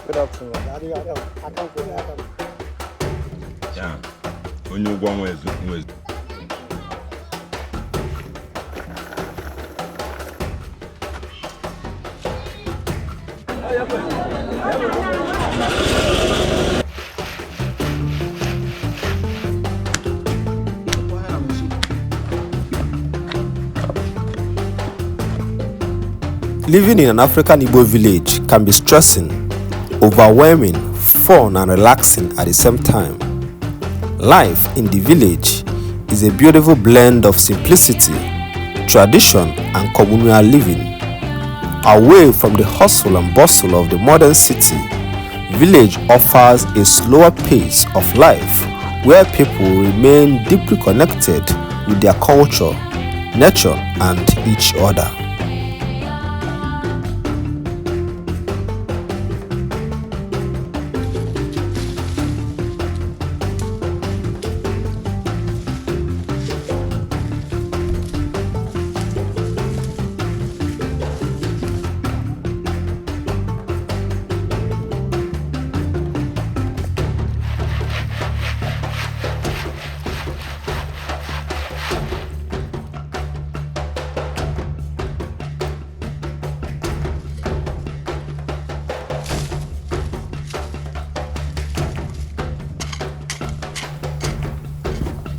Good afternoon. Ya onye ụgwọ nwezu nwezu. Living in an African Igbo village can be stressing, overwhelming, fun and relaxing at the same time. Life in the village is a beautiful blend of simplicity, tradition and communal living. Away from the hustle and bustle of the modern city, village offers a slower pace of life where people remain deeply connected with their culture, nature and each other.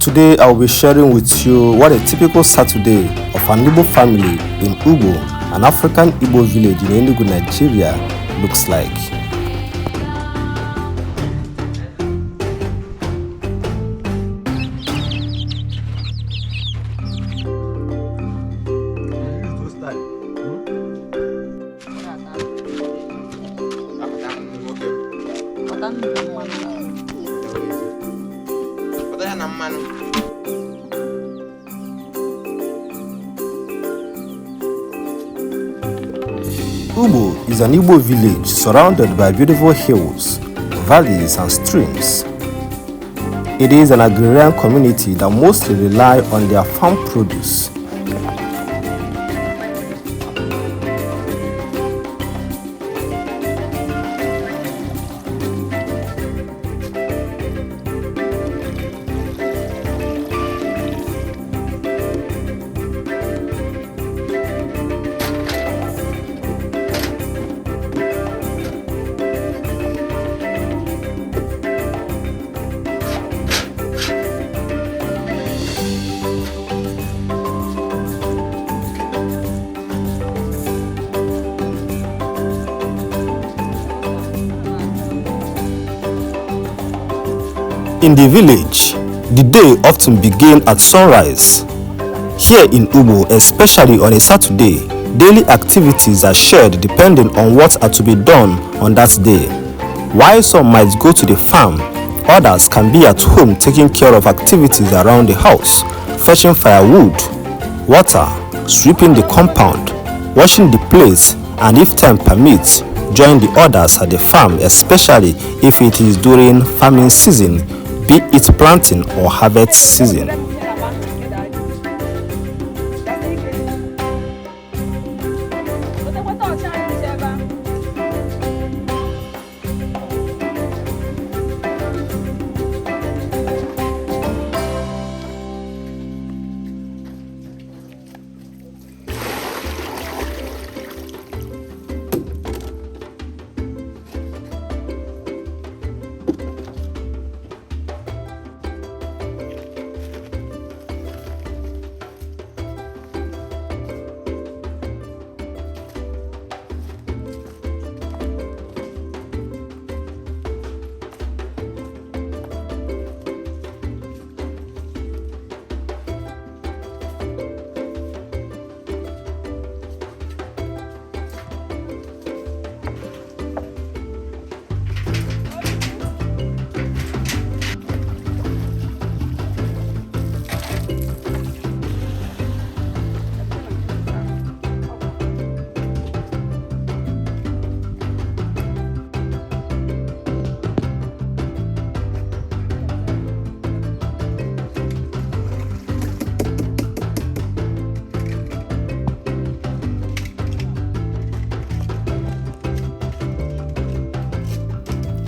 Today I will be sharing with you what a typical Saturday of an Igbo family in Ugbo, an African Igbo village in Enugu, Nigeria, looks like. Pụta ya na mmanụ. Ugbo is an Igbo village surrounded by beautiful hills, valleys and streams. It is an agrarian community that mostly rely on their farm produce. In the village, the day often begins at sunrise. Here in Ugbo, especially on a Saturday, daily activities are shared depending on what are to be done on that day. While some might go to the farm, others can be at home taking care of activities around the house, fetching firewood, water, sweeping the compound, washing the plates, and if time permits, join the others at the farm, especially if it is during farming season, be it planting or harvest season.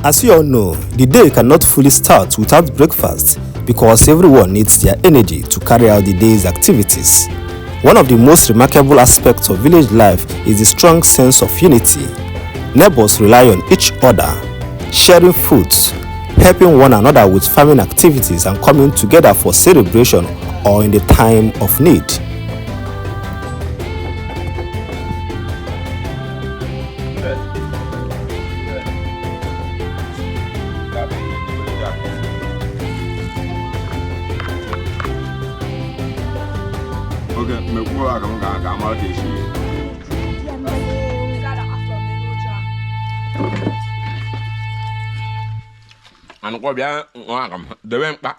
As you all know, the day cannot fully start without breakfast because everyone needs their energy to carry out the day's activities. One of the most remarkable aspects of village life is the strong sense of unity. Neighbors rely on each other, sharing foods, helping one another with farming activities and coming together for celebration or in the time of need. Oge mekwuo aka m ga amara ka esi. Anụkwa bịa ṅụọ aka m debe mkpa.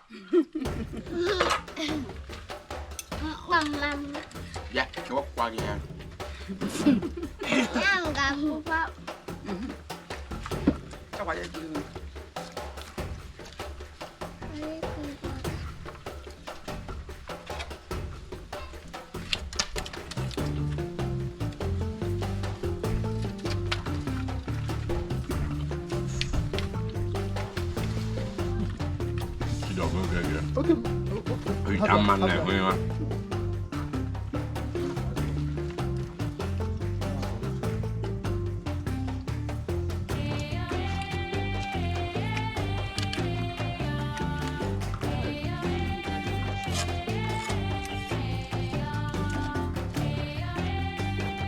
Bịa kewapụkwa gị ya. Ita mma na-ekwe nwa.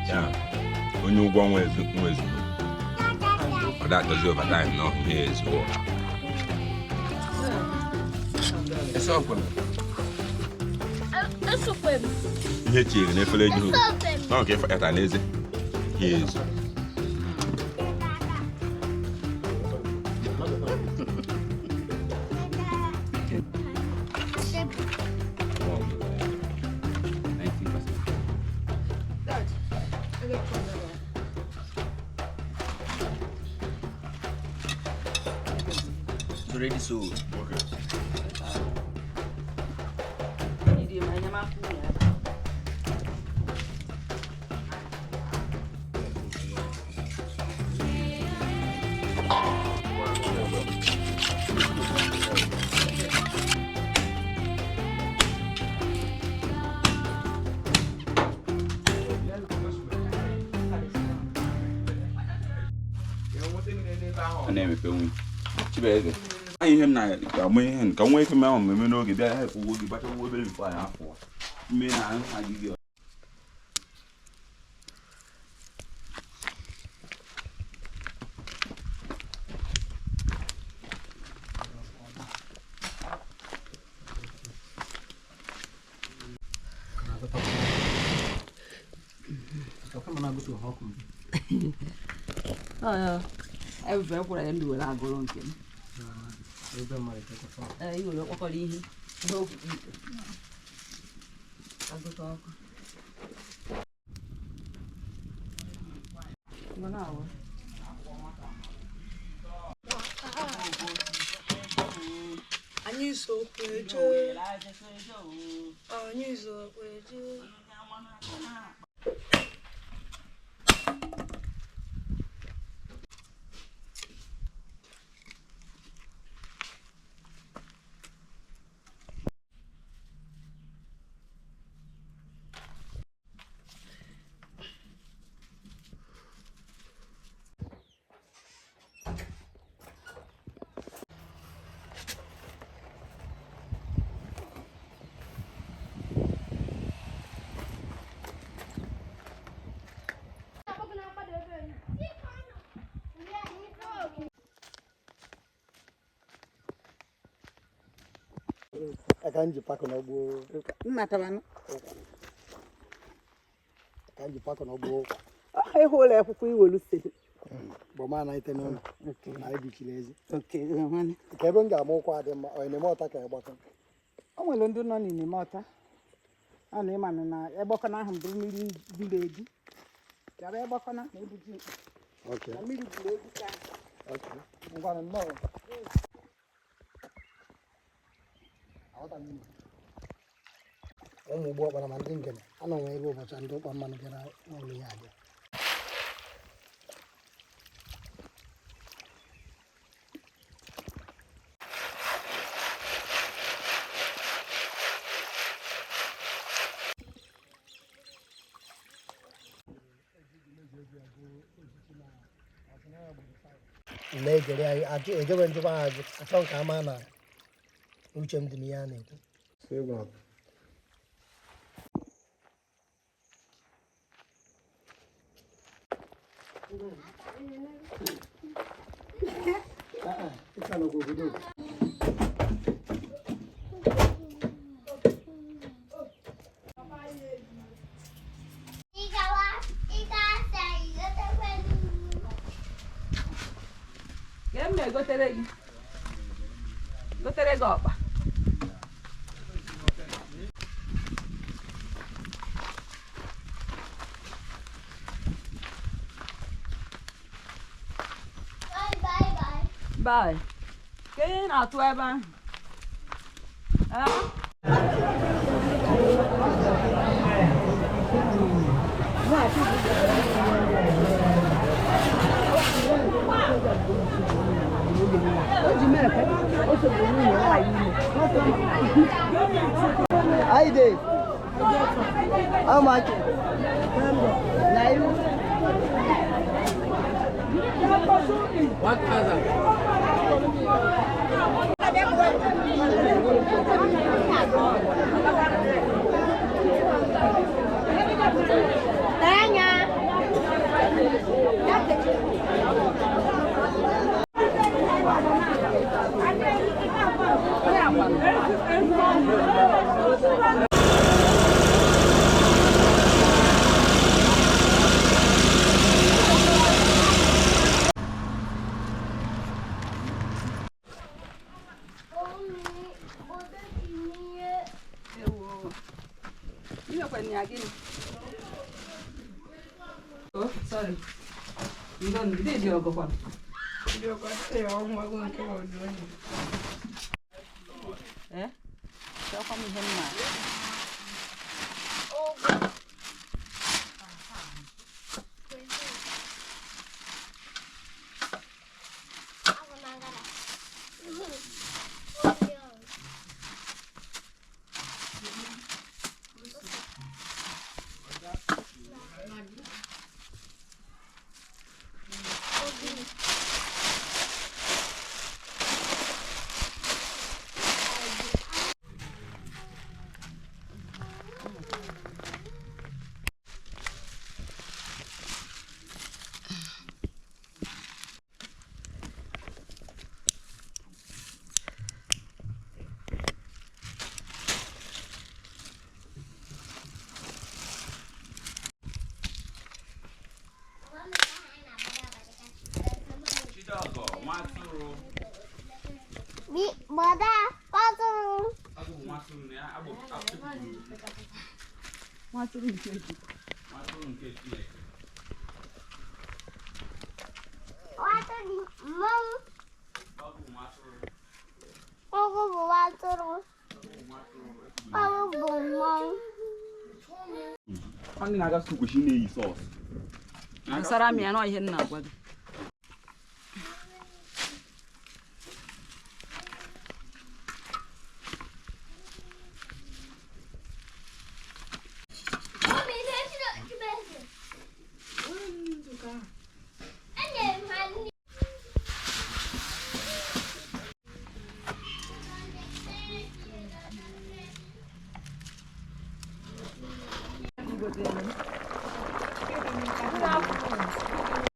Ya, onye ụgwọ nwa ezigbo. Ọ da-achọzi overtime na ọhụụ ya ezuo. Ihe tinyere n'efere ejughị na nke ịfakata n'eze ya ezu. It's already sold. Okay. Ọ na-emepe nwunye Chibueze anyị ihe m na-amụ ihe nka nwa ife m ahụ mmemme n'oge bịa ha ekwuwo gị gbachawa obere bifo anyị afọ mme na ahụ gị. Anyị sokwa eje. Anyị sokwa eje. Ebe m ga-ama ụkwa dị mma, ọ na-eme ọta ka ịgbakọ. O nwere ndị nọ n'ime ọta. Ọ na ịmanụ na egbakọna ahụ bụrụ mmiri juru eju. Bịara egbakọna na ebuji. Na mmiri juru eju ka. Ngwanụ nnọọ. Ụmụ ugbo ọkpara ma ndị ngene anọ nwe ebe ụbọchị ndị ụkpa mmanụ bịara n'ụlọ ya abịa. Na-egere anyị ajụ ejebe njụba ha ajụ achọ nke ama na uche m dị n'ihe a na-ekwu. Ka m na-egotere gị, gotere gị ọkpa. Bye. Ka ihe ị na-atụ ebe ahụ? Eh? Hi Dave. How much? Na you? Ewo. Ị mekwara ya gịnị? Oh, sorry. Ndo ndị dị ọgọkwa. Eh? Chọkwa m ihe m na. Chidiogo, nwatụrụ. Bọ̀dá pátúrú. Ọ bụ nwatụrụ na ya agbụ Nwatụrụ nke ji. Nwatụrụ nke Chineke. Pátúrú mmanwụ. Ọ bụ nwatụrụ. Ọgwụ bụ pátúrú. Ọ bụ nwatụrụ. Ọgwụ bụ mmanwụ. Ọ ndị na-aga skuul kwesịrị na-eyi sọọsụ. Gbasara m ya nọ ihe m na-agwa gị.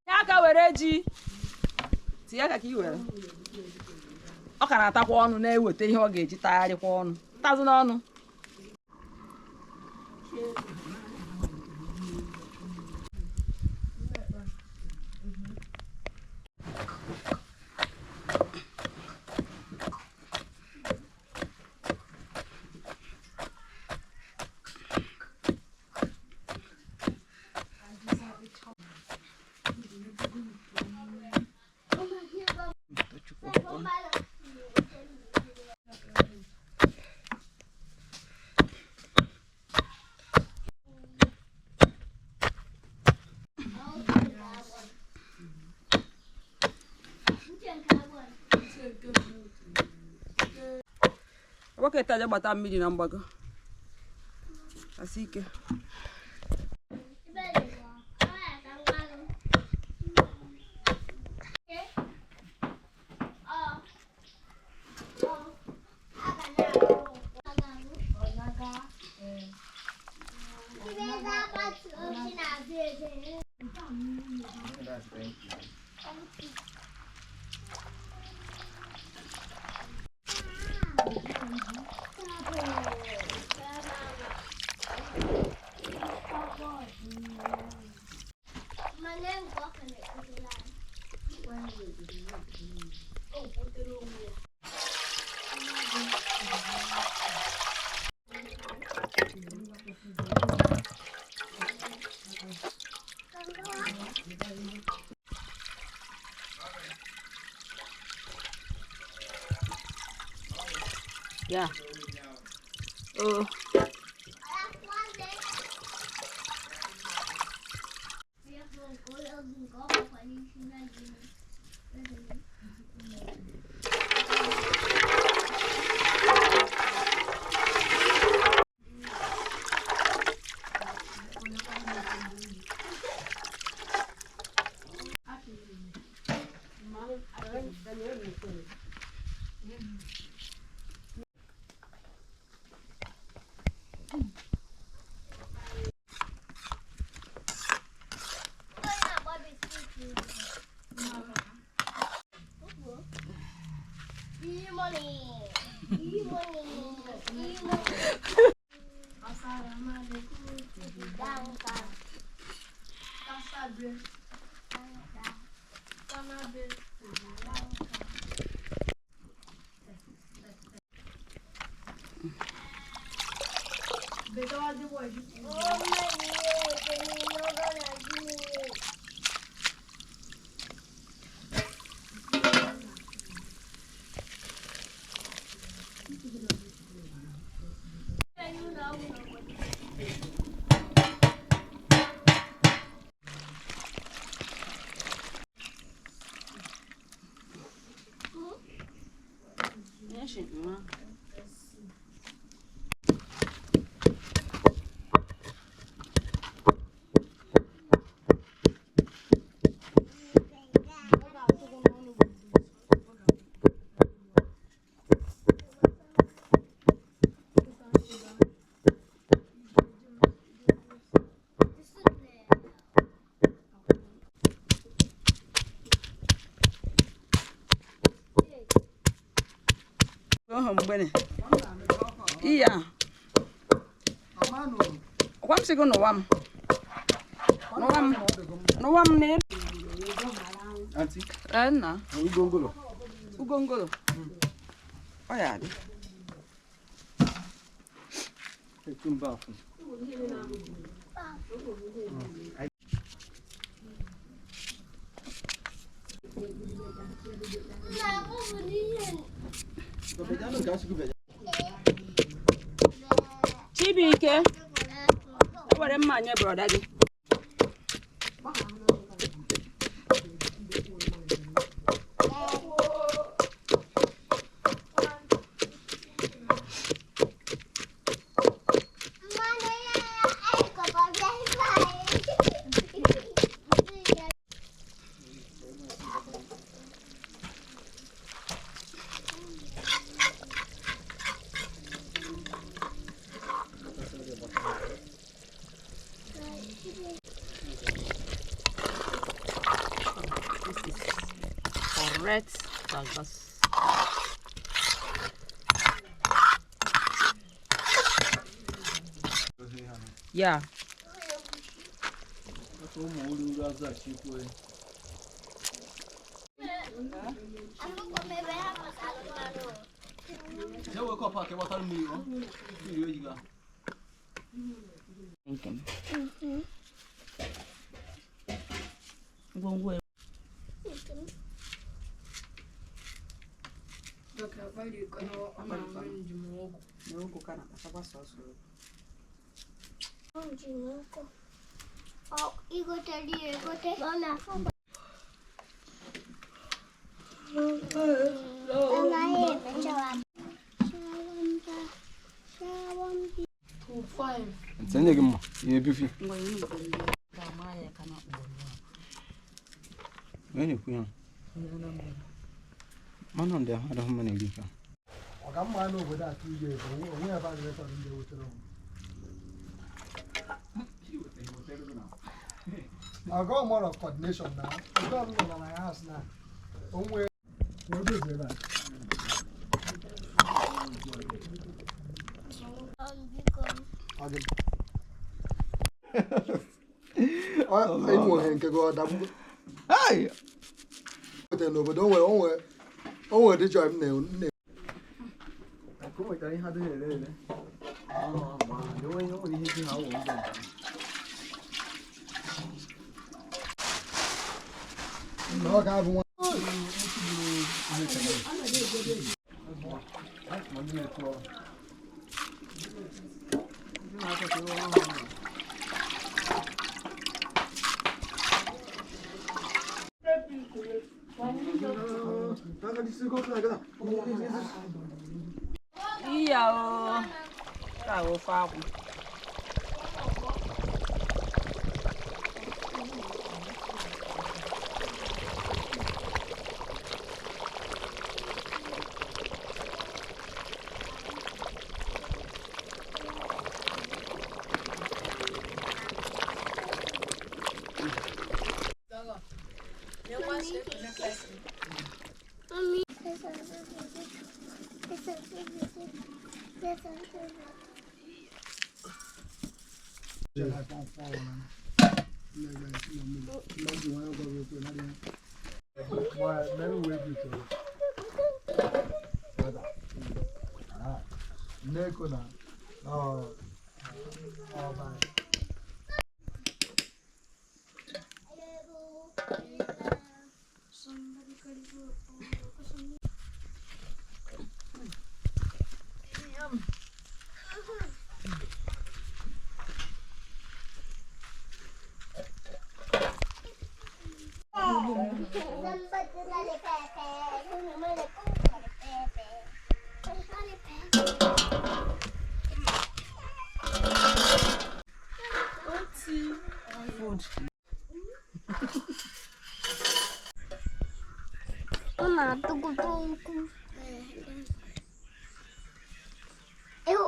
Nye aka were ji tinye aka ka ị were. Ọ ka na-atakwa ọnụ na-eweta ihe ọ ga-eji tagharịkwa ọnụ tazụ n'ọnụ. Nwoke taja gbata mmiri na mgbago. Asị ike. Thank you. Yeah. Oh. Iya. Kwa msigo no wam. No wam. No wam ne. Auntie. Enna. Ugongolo. Ugongolo. Oya di. Etumba. Chibuike, ewere mma nye brọda gị. Correct. Yeah. 이거 대리 이거 대. 엄마. Nsenye gị mma, ihe bifi. Onye na-ekwu ya? Mmanụ ndị ahụ adịghị mma na-eri ka. Ọka mma n'obodo a 2 years, onwe ebe a ga-ekọrọ ndị ewutere m. I got more of coordination now. I got more on my house now. Onwe wee ebe a. Biko. Ọ dị m. Ọ nke gị ọ dagbugo. Hey! Nwetara n'obodo o nwere o nwere o nwere dị joy m na Ka o nwetara ihe adịghị ere ere. Ọ mgbe ahụ, enweghị o nwere ihe ji ha wụ ndị nke. Na ọ ga-abụ nwa. Iya o. Ka ofe akwụ. Mami. Nneko na ọba. Ọ na-atụgide ukwu. Oyo.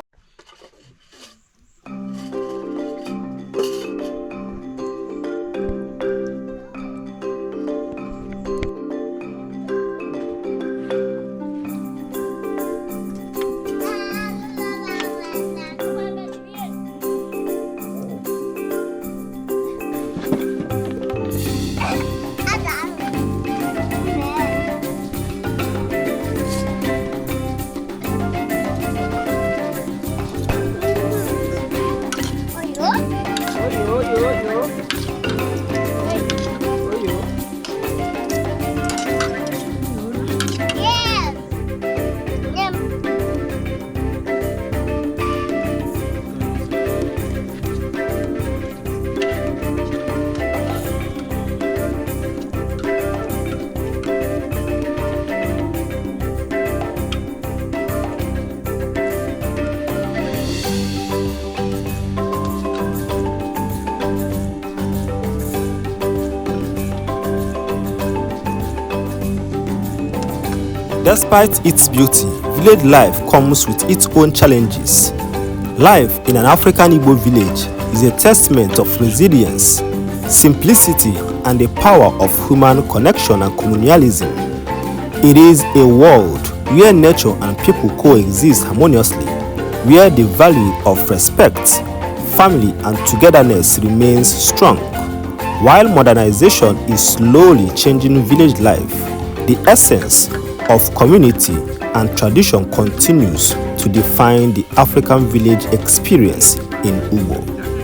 Oyo oyo oyo. Oyo. Yes. Yum. Despite its beauty, village life comes with its own challenges. Life in an African Igbo village is a testament of resilience, simplicity, and the power of human connection and communalism. It is a world where nature and people coexist harmoniously, where the value of respect, family, and togetherness remains strong. While modernization is slowly changing village life, the essence of community and tradition continues to define the African village experience in Ugbo.